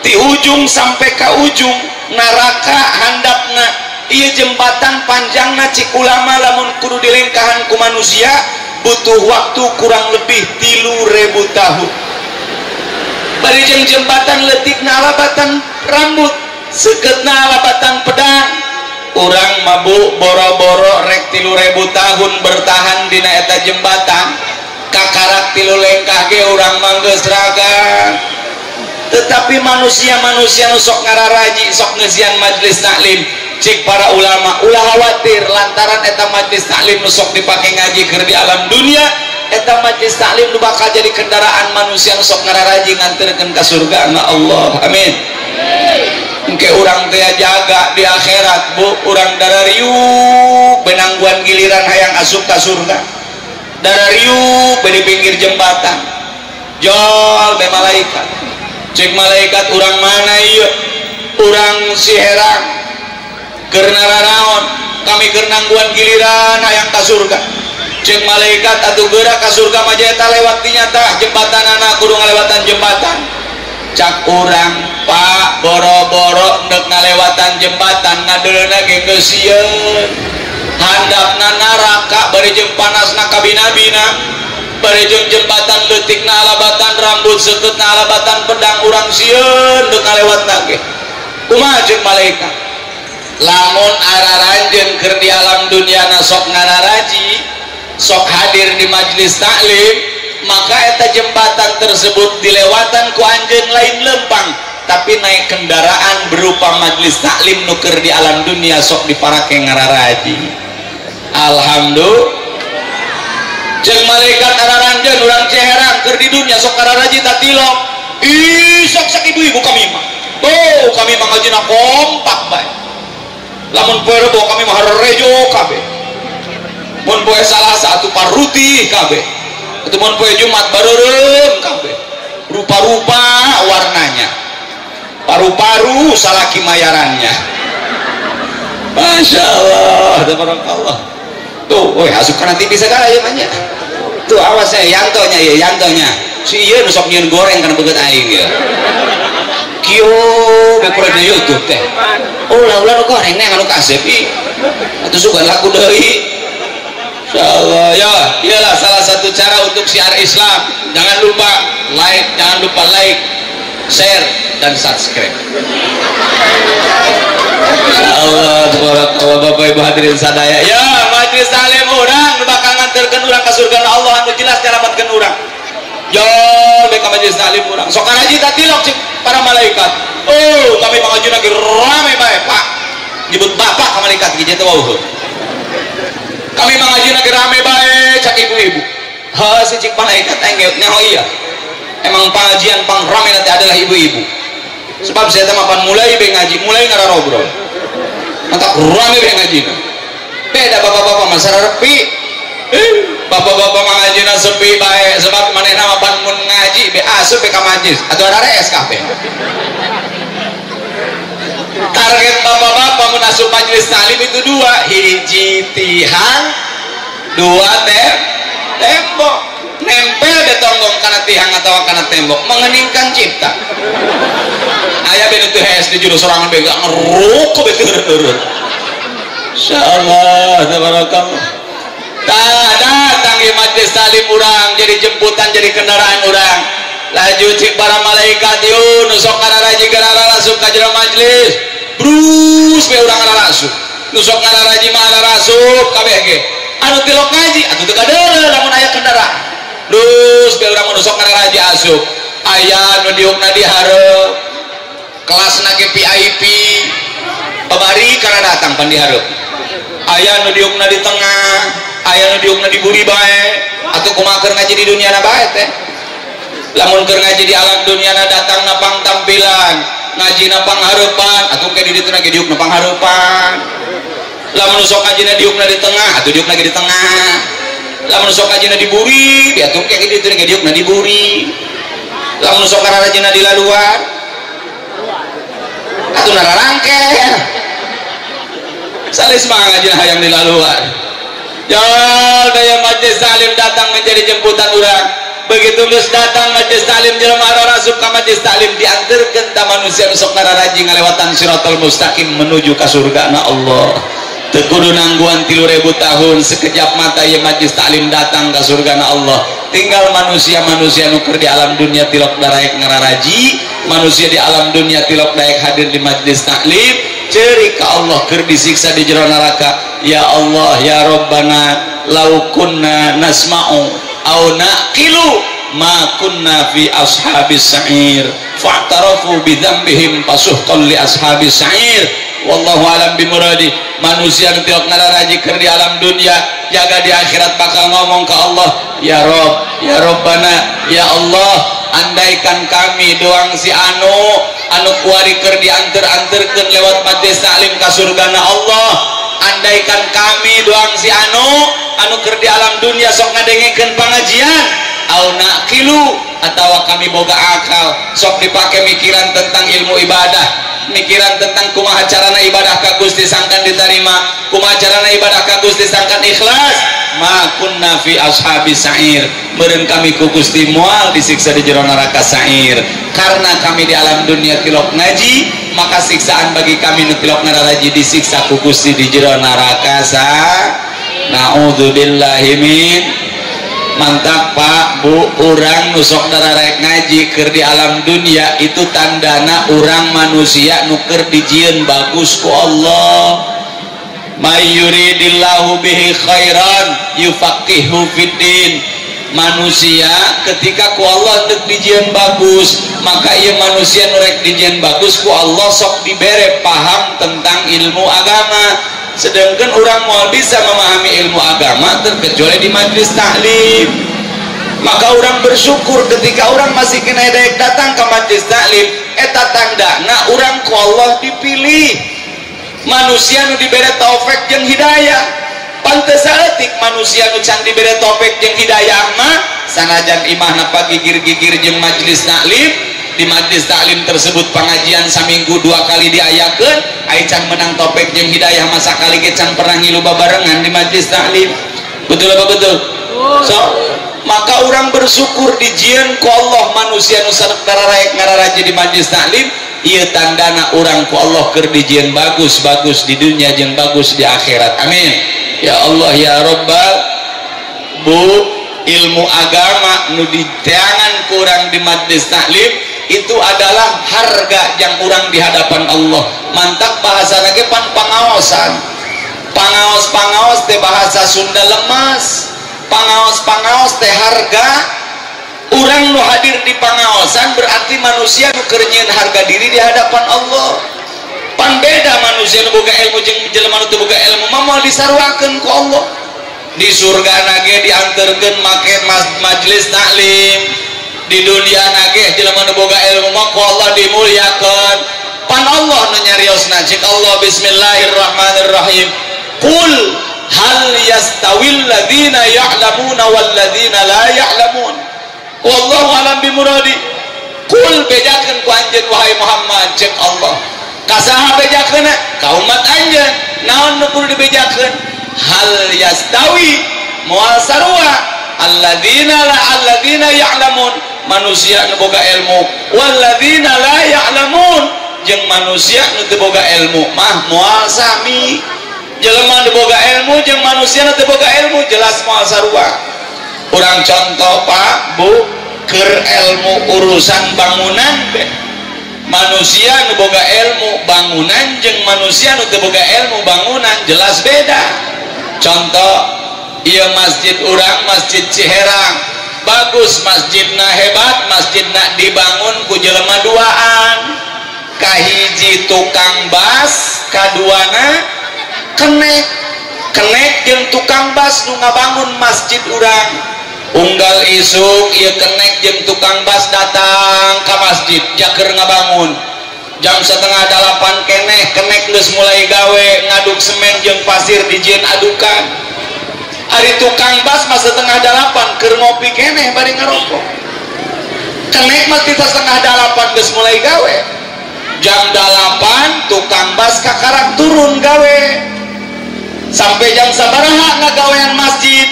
ti ujung sampai ka ujung neraka handapna. Ieu jembatan panjangna cik ulama lamun kudu dilengkahan ku manusia butuh waktu kurang lebih 3.000 tahun. Bari jeung jembatan leutikna alabatan rambut, sekeutna alabatan pedang. Urang mabuk boro-boro rek 3.000 tahun bertahan dina eta jembatan, kakarak 3 lengkah ge urang mah geus raga. Tetapi manusia-manusia nu sok ngararaji, sok ngeusian majelis taklim, cik para ulama ulah khawatir lantaran eta majlis taklim nu sok dipake ngaji keur di alam dunia, eta majlis taklim nu bakal jadi kendaraan manusia nu sok ngararaji nganterkeun ka surga na Allah. Amin. Engke urang teh jaga di akhirat bu, urang darariuk benangguan giliran hayang asup ka surga, darariuk be di pinggir jembatan jol be malaikat. Cik malaikat urang mana ieu? Urang si Herang keur nararaon, kami keur nangguan giliran hayang ka surga. Cek malaikat atuh geura ka surga mah eta lewat dinya tah jembatanana kudu ngalewatan jembatan. Cak urang pak boro-boro ndek ngalewatan jembatan ngadeuleuna ge geus sieun. Handapna neraka bari jeung panasna kabina-bina, bari jeung jembatan leutikna alabatan rambut seukeutna alabatan pedang, urang sieun ndek ngalewatna ge. Kumaha cek malaikat? Lamun araranjeun keur di alam dunia na sok ngararaji, sok hadir di majlis taklim, maka eta jembatan tersebut dilewatan ku anjeun lain lempang, tapi naik kendaraan berupa majlis taklim nu keur di alam dunia sok diparake ngararaji. Alhamdulillah. Jeung malaikat araranjeun urang Ciherang keur di dunia sok ngararaji tatilok. Ih sok sak ibu-ibu kami mah. Oh, kami mah ngajina kompak bae. Lamun poe Rebo kami mah rejo kabeh. Mun poe Salasa atuh paruti kabeh. Atuh mun poe Jumat bareureum kabeh. Rupa-rupa warnanya. Paru-paru salaki mayarannya. Masya Allah, tabarakallah. Tuh, woi asup kana TV segala ieu mah nya. Tuh awas ya yantonya ya, yantonya. Si ieu nu sok nyieun goreng kana beungeut aing ieu. Kieu bekurang di YouTube teh. Ulah-ulah nu goreng neh anu kasep ih. Atuh sugan laku deui. Insyaallah ya, iyalah salah satu cara untuk syiar Islam. Jangan lupa like, jangan lupa like, share dan subscribe. Insyaallah tabarakallah Bapak Ibu hadirin sadaya. Ya, majelis taklim urang nu bakal nganterkeun urang ka surga Allah anu jelas nyalametkeun urang. Yo, beka majelis taklim urang. Sok karaji tatilok cik para malaikat. Oh, kami pangajuna ge rame bae, Pak. Nyebut bapak ka malaikat ge teh wauh. Kami mangajina ge rame bae cak ibu-ibu. Ha si cik malaikat aing nyaho iya. Emang pengajian pang rame nanti adalah ibu-ibu. Sebab saya teh mapan mulai be ngaji, mulai ngararobrol. Mantap rame be ngajina. Beda bapak-bapak mah sararepi. Bapak-bapak mangajina sepi bae sebab manehna mapan mun ngaji be asup be ka majlis atuh ararees kabeh. Target bapak-bapak mun asup majelis taklim itu dua, hiji tihang, dua tembok. Nempel de tonggong kana tihang atau kana tembok, mengeningkan cipta. Aya be nu teu hees di jero sorangan be ngeruk be turun-turun. Insyaallah tabarakallah. Tah datang di majelis taklim urang jadi jemputan jadi kendaraan urang. Laju cik para malaikat yeuh nu sok ngararaji garara asup ka jero majelis. Brus be urang ngararasup. Nu sok ngararaji mah ngararasup kabeh ge. Anu tilok ngaji atuh teu kadeuleu lamun aya kendaraan. Brus be urang nu sok ngararaji asup. Aya nu diukna di hareup. Kelasna ge VIP. Babari kana datang pan di hareup. Aya nu diukna di tengah, aya nu diukna di buri bae. Atuh kumaha keur ngaji di dunia na bae teh. Lamun keur ngaji di alam dunia na datang na pang tampilan, ngaji na pang hareupan, atuh ke di ditu na ge diukna pang hareupan. Lamun sok ngajina diukna di tengah, atuh diukna ge di tengah. Lamun sok ngajina diburi, diatur kayak gitu ge diukna diburi. Lamun sok ngararajina di laluan, atuh nararangke. Salis mah ngajina hayang di laluan. Jol daya majlis taklim datang menjadi jemputan urang. Begitu geus datang majlis taklim jelema rasup ka majlis taklim dianterkeun ta manusia nu sok ngararaji ngalewatan siratal mustaqim menuju ka surgana Allah. Teu kudu nangguan 3000 tahun sekejap mata ieu majlis taklim datang ka surgana Allah. Tinggal manusia-manusia nu keur di alam dunia tilok daraek ngararaji, manusia di alam dunia tilok daek hadir di majlis taklim, ceurik ka Allah keur disiksa di jero neraka. Ya Allah ya Rabbana law kunna nasma'u aw naqilu ma kunna fi ashabis sa'ir fa'tarafu bi dzambihim fasuhqan li ashabis sa'ir. Wallahu alam bimuradi. Manusia nu tilok ngararaji keur di alam dunia jaga di akhirat bakal ngomong ke Allah, ya Rob, ya Robbana, ya Allah, andaikan kami doang si anu anu kuari keur dianter-anterkeun lewat majlis taklim ka surgana Allah, andaikan kami doang si anu anu keur di alam dunia sok ngadengekeun pangajian au naqilu atawa kami boga akal sok dipake mikiran tentang ilmu ibadah, mikiran tentang kumaha carana ibadah ka Gusti sangkan diterima, kumaha carana ibadah ka Gusti sangkan ikhlas, ma kunna fi ashabis sa'ir, meureun kami ku Gusti moal disiksa di jero neraka sa'ir. Karena kami di alam dunia tilok ngaji, maka siksaan bagi kami nu tilok ngararaji disiksa ku Gusti di jero neraka sa. Naudzubillahi min. Mantap Pak Bu, urang nu sok dararek ngaji keur di alam dunia itu tandana urang manusia nu keur dijieun bagus ku Allah. May yuridillahu bihi khairan yufaqihu fiddin. Manusia ketika ku Allah deuk dijieun bagus, maka ieu manusia nu rek dijieun bagus ku Allah sok dibere paham tentang ilmu agama. Sedangkan orang mau bisa memahami ilmu agama terkecuali di majlis taklim. Maka orang bersyukur ketika orang masih kena daek datang ke majlis taklim, eta tandana orang ku Allah dipilih. Manusia nu dibere taufik jeung hidayah. Pantes saeutik manusia nu can dibere taufik jeung hidayah mah sanajan imahna pagigir-gigir jeung majlis taklim. Di majlis taklim tersebut pengajian saminggu 2 kali diayakeun, ai can menang topik jeung hidayah masa kali ge can pernah ngilu babarengan di majlis taklim. Betul apa betul? So, maka orang bersyukur dijieun ku Allah manusia nu dararaek ngararaji di majlis taklim, ieu tandana urang ku Allah keur dijieun bagus-bagus di dunia jeung bagus di akhirat. Amin. Ya Allah ya Rabbal. Bu, ilmu agama nu diteangan kurang di majlis taklim itu adalah harga yang kurang di hadapan Allah. Mantap bahasa lagi pan pangaosan. Pangaos-pangaos teh bahasa Sunda lemas. Pangaos-pangaos teh harga. Urang nu hadir di pangaosan berarti manusia nu keur nyieun harga diri di hadapan Allah. Pan beda manusia nu boga ilmu jeung jelema nu teu boga ilmu mah moal disaruakeun ku Allah. Di surga nage dianterkeun make majelis taklim. Di dunia nage jelema nu boga ilmu mah ku Allah dimuliakeun. Pan Allah nu nyariosna cik Allah bismillahirrahmanirrahim. Qul hal yastawil ladzina ya'lamuna wal ladzina la ya'lamun. Wallahu a'lam bimuradi. Qul bejakeun ku anjeun wahai Muhammad cek Allah. Ka saha bejakeunna? Ka umat anjeun. Naon nu kudu dibejakeun? Hal yastawi moal sarua alladzina la alladzina ya'lamun, manusia nu boga ilmu, walladzina la ya'lamun jeung manusia nu teu boga ilmu mah moal sami. Jelema nu boga ilmu jeung manusia nu teu boga ilmu jelas moal sarua. Urang contoh Pak Bu, keur ilmu urusan bangunan be. Manusia nu boga ilmu bangunan jeung manusia nu teu boga ilmu bangunan jelas beda. Contoh ieu masjid urang, Masjid Ciherang, bagus masjidna, hebat masjidna, dibangun ku jelema duaan, kahiji tukang bas, kaduana kenek. Kenek jeung tukang bas nu ngabangun masjid urang. Unggal isuk ieu kenek jeung tukang bas datang ka masjid jaker ngabangun. Jam 7:30 keneh kenek geus mulai gawe ngaduk semen jeung pasir dijieun adukan. Ari tukang bas mah 7:30 ngopi keneh bari ngarokok. Kenek mah ti 7:30 geus mulai gawe. Jam 8 tukang bas kakarak turun gawe. Sampai jam sabaraha ngagawean masjid.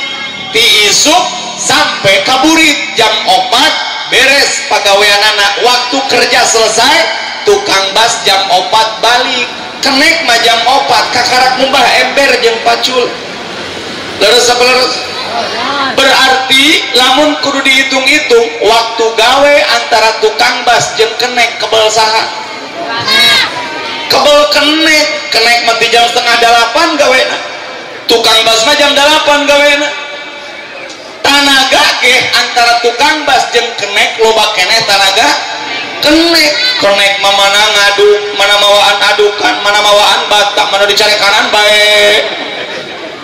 Ti isuk sampai kaburit jam 4 beres pagawean anak. Waktu kerja selesai, tukang bas jam 4 balik. Kenek mah jam 4 kakarak ngumbah ember jeung pacul. Leres apa leres? Berarti lamun kudu dihitung-hitung waktu gawe antara tukang bas jeung kenek kebel saha? Kebel kenek. Kenek mah ti jam 7:30 gawena. Tukang bas mah jam 8 gawena. Tanaga ge antara tukang bas jeung kenek loba keneh tanaga kenek. Kenek mah mana ngaduk, mana mawaan adukan, mana mawaan batak, mana dicarekanan bae.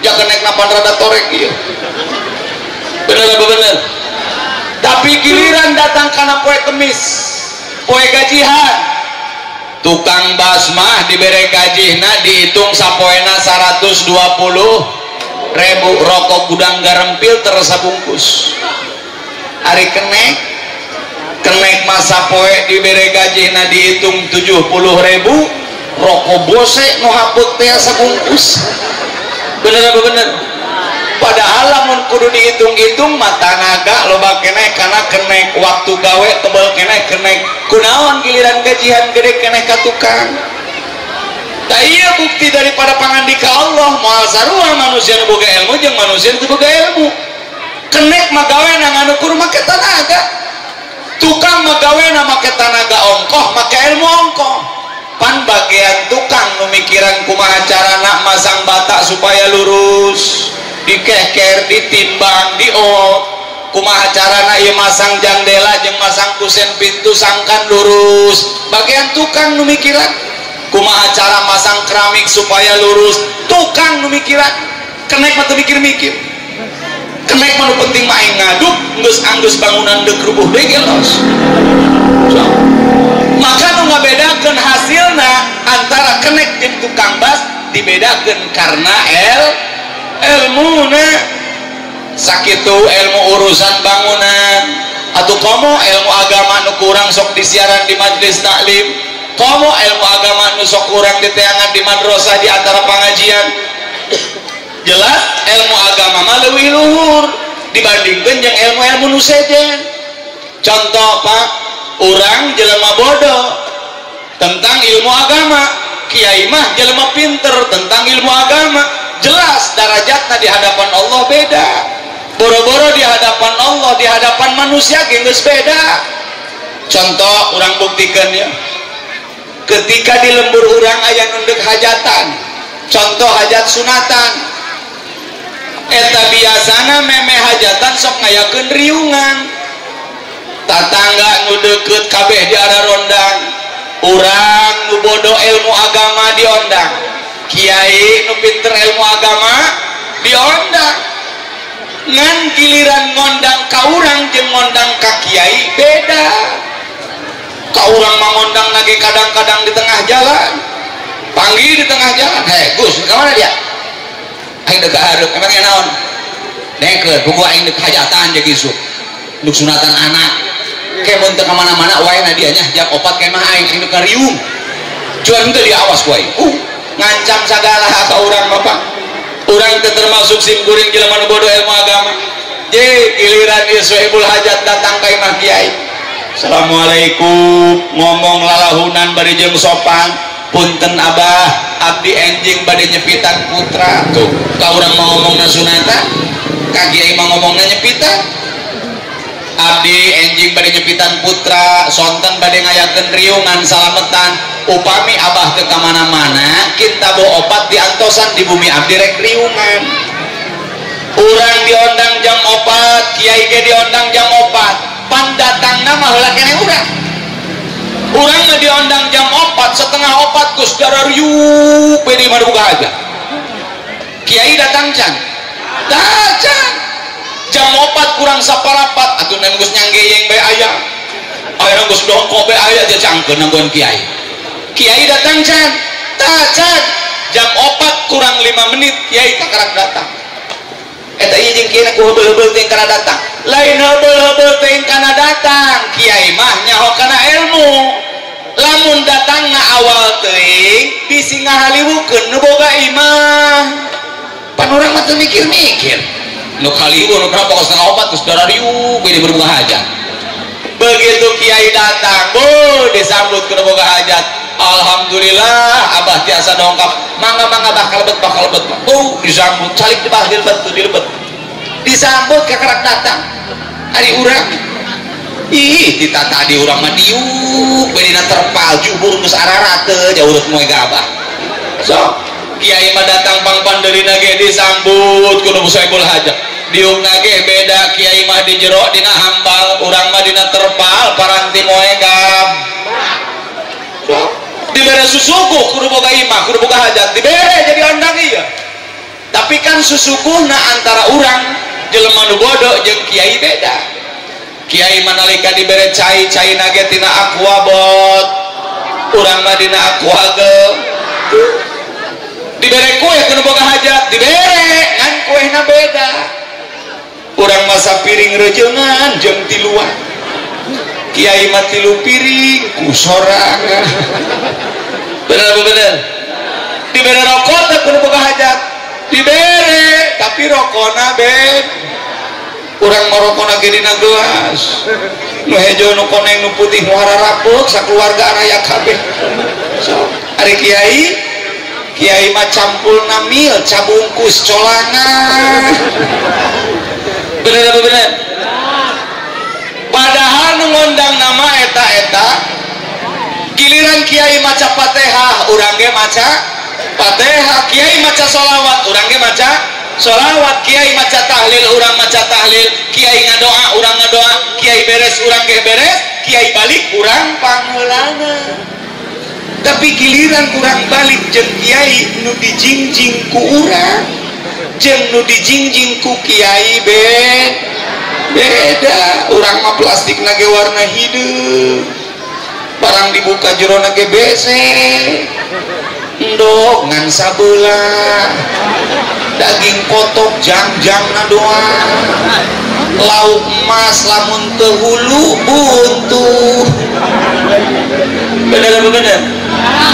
Ya kenek napan rada torek ieu. Bener apa bener? Tapi giliran datang kana poe Kemis, poe gajihan, tukang bas mah dibere gajihna dihitung sapoena 120.000, rokok Gudang Garam filter sabungkus. Ari kenek, kenek mah sapoe dibere gajihna dihitung 70.000, rokok Bose nu hapeuk teh sabungkus. Bener apa bener? Padahal lamun kudu dihitung-hitung mah tanaga loba keneh kana kenek, waktu gawe tebel keneh kenek. Kunaon giliran gajihan gede keneh ka tukang. Tah ieu bukti daripada pangandika Allah, moal sarua manusia nu boga ilmu jeung manusia nu teu boga ilmu. Kenek mah gawena nganukur make tanaga. Tukang mah gawena make tanaga ongkoh, make ilmu ongkoh. Pan bagian tukang nu mikiran kumaha carana masang bata supaya lurus, dikeker, ditimbang, diot. Kumaha carana ieu masang jandela jeung masang kusen pintu sangkan lurus. Bagian tukang nu mikiran kumaha cara masang keramik supaya lurus, tukang nu mikiran. Kenek mah teu mikir-mikir. Kenek mah nu penting mah aing ngaduk, geus anggeus bangunan deuk rubuh deui ge los. So, maka nu ngabedakeun hasilna antara kenek jeung tukang bas dibedakeun karena ilmuna. Sakitu ilmu urusan bangunan atau komo ilmu agama nu kurang sok disiaran di majelis taklim, komo ilmu agama nu sok kurang diteangan di madrasah di antara pengajian. Jelas ilmu agama mah leuwih luhur dibandingkeun jeung ilmu-ilmu nu sejen. Contoh Pak, urang jelema bodoh tentang ilmu agama, kiai mah jelema pinter tentang ilmu agama. Jelas darajatna di hadapan Allah beda. Boro-boro di hadapan Allah, di hadapan manusia geus beda. Contoh urang buktikan ya, ketika di lembur urang aya nu deuk hajatan, contoh hajat sunatan, eta biasana meme hajatan sok ngayakeun riungan. Tatangga nu deukeut kabeh di arah rondang, urang nu bodoh ilmu agama diondang, kiai nu pinter ilmu agama diondang. Ngan giliran ngondang ka urang jeung ngondang ka kiai beda. Ka urang mah ngondang lagi kadang-kadang di tengah jalan, panggil di tengah jalan, hei Gus, ka mana dia? Aing deuk hareup, emang naon? Dengkeun, buku aing deuk hajatan jeung isuk, deuk sunatan anak. Ke mun teu ka mana-mana wae na dia nya jam 4 ke mah aing aing deuk riung. Cuan teu diawas ku aing. Ngancam sagala ka urang mah Pak. Urang teu termasuk sim kuring jelema nu bodoh ilmu agama. Je giliran ieu sohibul hajat datang ka imah kiai. Assalamualaikum, ngomong lalahunan bari jeung sopan. Punten abah, abdi enjing bade nyepitan putra. Tuh, ka urang mah ngomongna sunatan, ka kiai mah ngomongna nyepitan. Abdi enjing bade nyepitan putra, sonten bade ngayakeun riungan salametan. Upami abah teu ka mana-mana, kita bo opat diantosan di bumi abdi rek riungan. Urang diondang jam 4, kiai ge diondang jam 4. Pan datangna mah heula keneh urang. Urang mah diondang jam 4, setengah 4 geus darariuk we di buka aja. Kiai datang can. Datang. Jam 4 kurang saparapat atuh nem geus nyanggeyeng bae aya. Aya geus dongkok bae aya dia cangkeun nanggon kiai. Kiai datang can. Tacan. Jam 4 kurang 5 menit kiai kakarak datang. Eta ieu jeung kiai ku heubeul-heubeul teh kana datang. Lain heubeul-heubeul teuing kana datang, kiai mah nyaho kana ilmu. Lamun datangna awal teuing bisi ngahaliwukeun nu boga imah. Pan urang mah teu mikir-mikir. Nu kaliwu nu kenapa kos setengah opat geus darariuk we berbuka hajat. Begitu kiai datang, bu disambut ku nu boga hajat. Alhamdulillah abah tiasa dongkap. Mangga-mangga bah kalebet bah kalebet. Oh disambut calik di bah dilebet dilebet. Disambut kakarak datang. Ari urang ih tita tadi urang mah diuk we dina terpal jubur geus ararate jauh urut moe gabah. So kiai mah datang pangpandeurina ge disambut ku nu saibul hajat. Diukna ge beda, kiai mah di jero dina hambal, urang mah dina terpal paranti moe gab. So dibere susuguh kudu boga imah, kudu boga hajat, dibere jadi ondang ieu. Tapi kan susuguhna antara urang jelema nu bodoh jeung kiai beda. Kiai manalika dibere cai, cai nage tina aqua bot, urang mah dina aqua ge. Dibere kue kudu boga hajat, dibere ngan kuehna beda. Urang mah sapiring reujeungan jeung tiluan. Kiai mah tilu piring ku sorangan. Bener apa bener? Dibere rokok teh kudu boga hajat, dibere tapi rokona ben. Urang mah rokona ge dina gelas. Nu hejo nu koneng nu putih nu hararapuk sakeluarga raya kabeh. So, ari kiai, kiai mah campulna mil cabungkus colangan. Bener apa bener? Padahal nu ngondang nama eta-eta giliran kiai maca Fatihah urang ge maca Fatihah, kiai maca sholawat urang ge maca sholawat, kiai maca tahlil urang maca tahlil, kiai ngadoa urang ngadoa, kiai beres urang ge beres, kiai balik urang pangheulana. Tapi giliran urang balik jeung kiai nu dijingjing ku urang jeung nu dijingjing ku kiai beda. Urang mah plastik nage warna hideung, barang dibuka jerona ge bese endog ngan sabelah, daging kotok jang-jangna doang, lauk emas lamun teu hulu buntuh. Bener apa bener?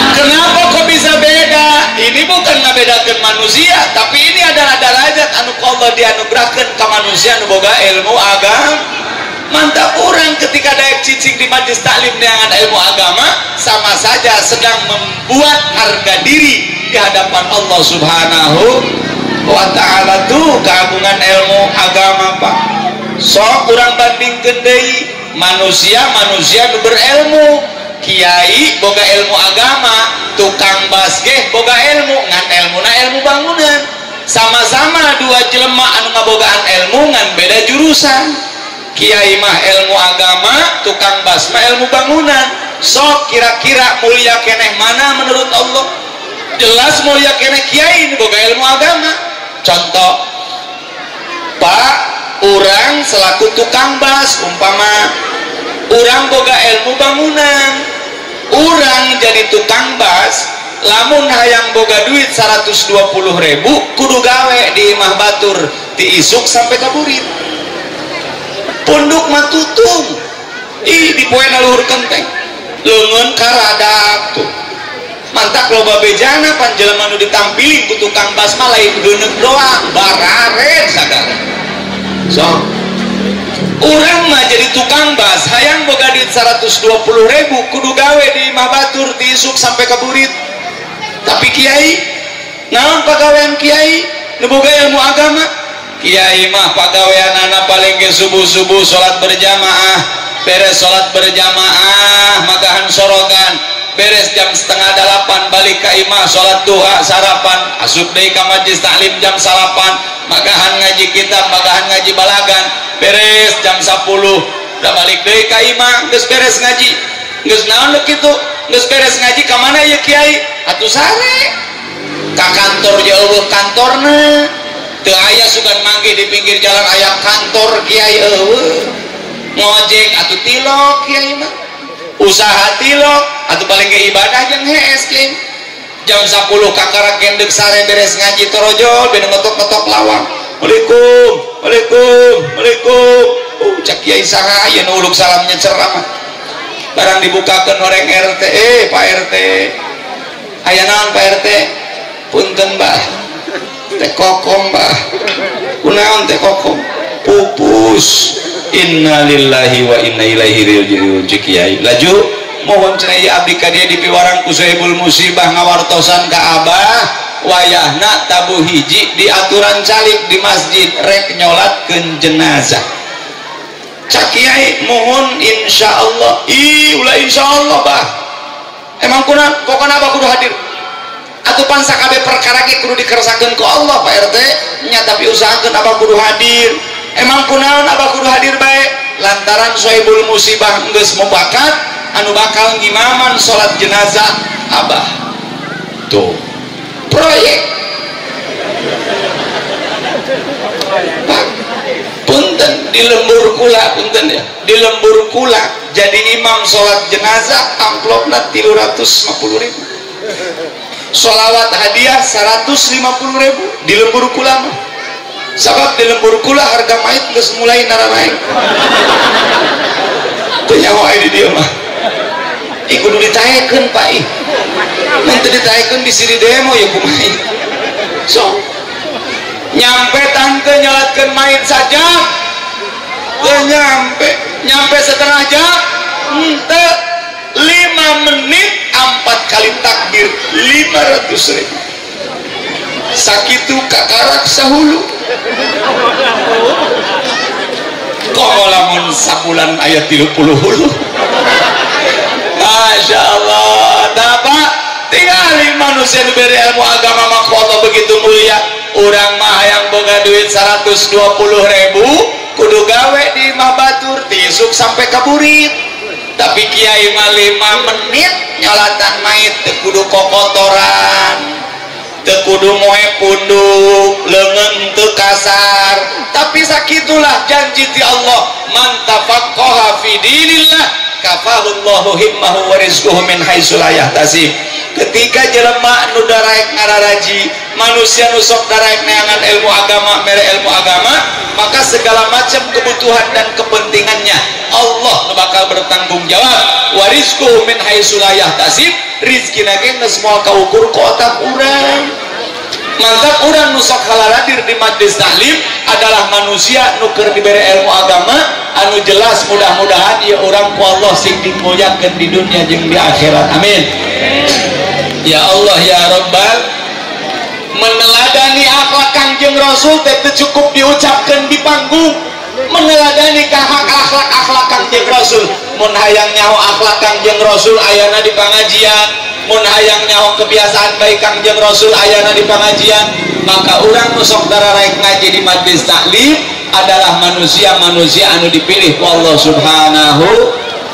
Kenapa kok bisa beda? Ini bukan ngabedakeun manusia, tapi ini adalah derajat anu Allah dianugerahkeun ka manusia anu boga ilmu agama. Mantap orang ketika daek cicing di majelis taklim dengan ilmu agama sama saja sedang membuat harga diri di hadapan Allah Subhanahu wa ta'ala. Tuh keagungan ilmu agama Pak. Sok urang bandingkeun deui manusia-manusia nu berilmu, kiai boga ilmu agama, tukang bas ge boga ilmu, ngan ilmuna ilmu bangunan. Sama-sama dua jelema anu ngabogaan ilmu ngan beda jurusan. Kiai mah ilmu agama, tukang bas mah ilmu bangunan. Sok kira-kira mulia keneh mana menurut Allah? Jelas mulia keneh kiai ini boga ilmu agama. Contoh Pak, urang selaku tukang bas umpama urang boga ilmu bangunan, urang jadi tukang bas lamun hayang boga duit 120.000 kudu gawe di imah batur ti isuk sampai kaburit. Punduk mah tutung, ih di poena luhur kenteng, leungeun karadak tuh. Mantak loba bejana pan jelema nu ditampiling ku tukang bas mah lain geuneuk doang, barared sagala. So, urang mah jadi tukang bas hayang boga duit 120.000 kudu gawe di imah batur ti isuk sampai kaburit. Tapi kiai, naon pagawean kiai nu boga ilmu agama? Kiai mah pagaweanana paling ge subuh-subuh salat berjamaah, beres salat berjamaah magahan sorogan, beres jam 7:30 balik ka imah salat duha sarapan, asup deui ka majlis taklim jam 9, magahan ngaji kitab, magahan ngaji balagan, beres jam 10 udah balik deui ka imah, geus beres ngaji, geus naon nu kitu, geus beres ngaji ka mana ieu kiai? Atuh sare ka kantor jauh kantorna. Teu aya sugan manggih di pinggir jalan aya kantor kiai eueuh. Ngojek atuh tilok kiai mah. Usaha tilok atuh paling ge ibadah jeung hees kiai. Jam 10 kakara gendeg sare beres ngaji torojol ben ngetok-ngetok lawang. Waalaikum, waalaikum, waalaikum. Cak kiai saha aya nu uluk salamnya ceramah. Barang dibukakeun horeng RT, Pak RT. Aya naon Pak RT? Punten Bah. Teh kokom Bah. Kunaon teh kokom? Pupus. Innalillahi wa inna ilaihi raji'un. Cek kiai. Laju mohon cenah ieu abdi ka dieu dipiwarang ku Sohibul Musibah ngawartosan ka Abah. Wayahna tabuh hiji di aturan calik di masjid rek nyolatkeun jenazah. Cak kiai mohon insyaallah. Ih ulah insyaallah Bah. Emang kuna pokona Abah kudu hadir. Atuh pan sakabeh perkara ge kudu dikersakeun ku Allah Pak RT nya, tapi usahakeun Abah kudu hadir. Emang kunaon Abah kudu hadir bae? Lantaran Sohibul Musibah geus mubakat anu bakal ngimaman salat jenazah Abah. Tuh proyek Pak, punten di lembur kula, punten ya, di lembur kula jadi imam sholat jenazah amplopna 350.000, sholawat hadiah 150.000 di lembur kula mah. Sabab di lembur kula harga mayit geus mulai naranaik. Teu nyaho aya di dieu mah. Ih kudu ditaekeun Pak ih. Mun teu ditaekeun disiri demo ya kumaha. So nyampe tante nyolatkeun mayit sajam. Teu nyampe, nyampe setengah jam, henteu 5 menit 4 kali takbir 500.000. Sakitu kakarak sahulu. Komo lamun sabulan aya 30 hulu. Masya Allah, dapat tinggali manusia diberi ilmu agama maka Allah begitu mulia. Urang mah hayang boga duit 120.000 kudu gawe di imah batur tisuk sampai kaburit. Tapi kiai mah 5 menit nyolatan mayit teu kudu kokotoran, teu kudu moe punduk, leungeun teu kasar. Tapi sakitulah janji ti Allah, man tafaqqaha fi dinillah kafahullahu himmahu wa rizquhu min haitsu la yahtasib. Ketika jelema nu daraek ngararaji, manusia nu sok daraek neangan ilmu agama, mere ilmu agama, maka segala macam kebutuhan dan kepentingannya Allah nu bakal bertanggung jawab. Wa rizquhu min haitsu la yahtasib, rizkina ge geus moal kaukur ku otak urang. Mantap urang nu sok halaladir di majlis taklim adalah manusia nu keur dibere ilmu agama anu jelas, mudah-mudahan ieu urang ku Allah sing dimuliakeun di dunia jeung di akhirat. Amin. Ya Allah ya Rabbal. Meneladani akhlak Kangjeng Rasul teh teu cukup diucapkeun di panggung. Meneladani ka akhlak-akhlak Kangjeng Rasul. Mun hayang nyaho akhlak Kangjeng Rasul ayana di pangajian, mun hayang nyaho kebiasaan baik Kangjeng Rasul ayana di pangajian, maka urang nu sok dararaek ngaji di majlis taklim adalah manusia-manusia anu dipilih ku Allah Subhanahu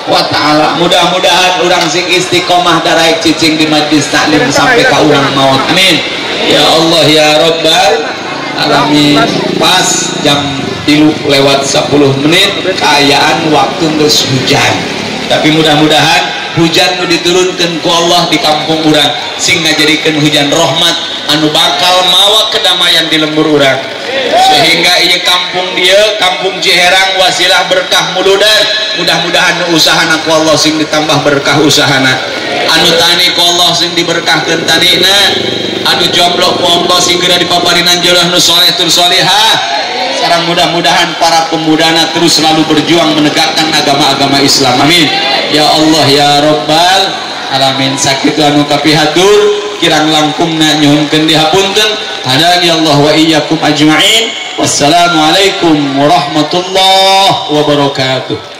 wa ta'ala. Mudah-mudahan urang sing istiqomah daraek cicing di majlis taklim sampai ka urang maut. Amin. Ya Allah ya Rabbal alamin. Pas jam 3:10 kaayaan waktu geus hujan. Tapi mudah-mudahan hujan nu diturunkeun ku Allah di kampung urang sing ngajadikeun hujan rahmat anu bakal mawa kedamaian di lembur urang. Sehingga ieu kampung dieu, kampung Ciherang wasilah berkah muludan. Mudah-mudahan nu usahana ku Allah sing ditambah berkah usahana. Anu tani ku Allah sing diberkahkeun tanina. Anu jomblo ku Allah sing geura dipaparinan jodoh nu soleh tur solehah. Sareng mudah-mudahan para pemudana terus selalu berjuang menegakkan agama-agama Islam. Amin. Ya Allah ya Rabbal alamin. Sakitu anu kapihatur kirang langkungna nyuhunkeun dihapunten. Hadani Allah wa iyyakum ajma'in. Wassalamualaikum warahmatullahi wabarakatuh.